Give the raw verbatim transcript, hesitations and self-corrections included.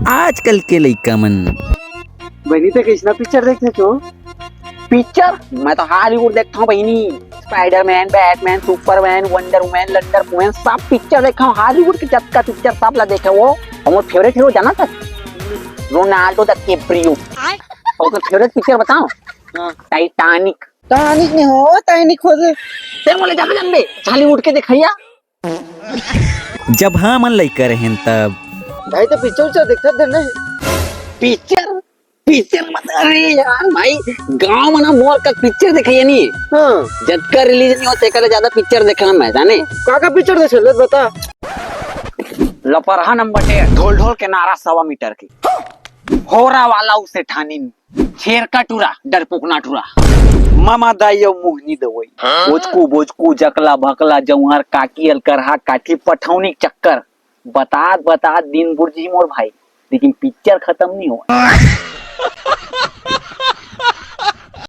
आजकल के लइका मन। बहिनी, ते कइसना पिक्चर देखथे तू? पिक्चर? मैं तो हॉलीवुड देखथंव बहिनी। Spiderman, Batman, Superman, wonder woman, लंडर वुमन, सब पिक्चर देखथंव। हॉलीवुड के जतका पिक्चर सब ला देखे हंव। अउ मोर फेवरेट हीरो जानथस? Ronaldo DiCaprio. अउ तोर फेवरेट पिक्चर बतावं? हाँ। टाइटैनिक। टाइटैनिक नहीं हो, टाइटैनिक हो रे। तें मोला जादा जानबे, हॉलीवुड के देखइया। जब हमन लइका रहेन तब। भाई, तो पिक्चर उच्चर देखत दे नहीं। पिक्चर? पिक्चर मत, अरे यार भाई, गांव म ना मोर का पिक्चर देखइया नहीं। हाँ। जतका रिलीज नहीं होय, तेकर ले जादा पिक्चर देखना मैं, जाने? का का पिक्चर देखे ले, बता। लपरहा नंबर डेढ़, ढोल ढोल के नारा सवा मीटर के। होरा वाला उसे ठानिन। छेरका टूरा, डरपोक ना टूरा। ममा दाई अउ मोहनी दवई। हाँ? ओचकू बोचकू, जकला भकला, जौहर काकी, अलकरहा काठी, पठौनी चक्कर। बतात बतात दिन बुड़ जही मोर भाई, लेकिन पिक्चर खतम नहीं होय।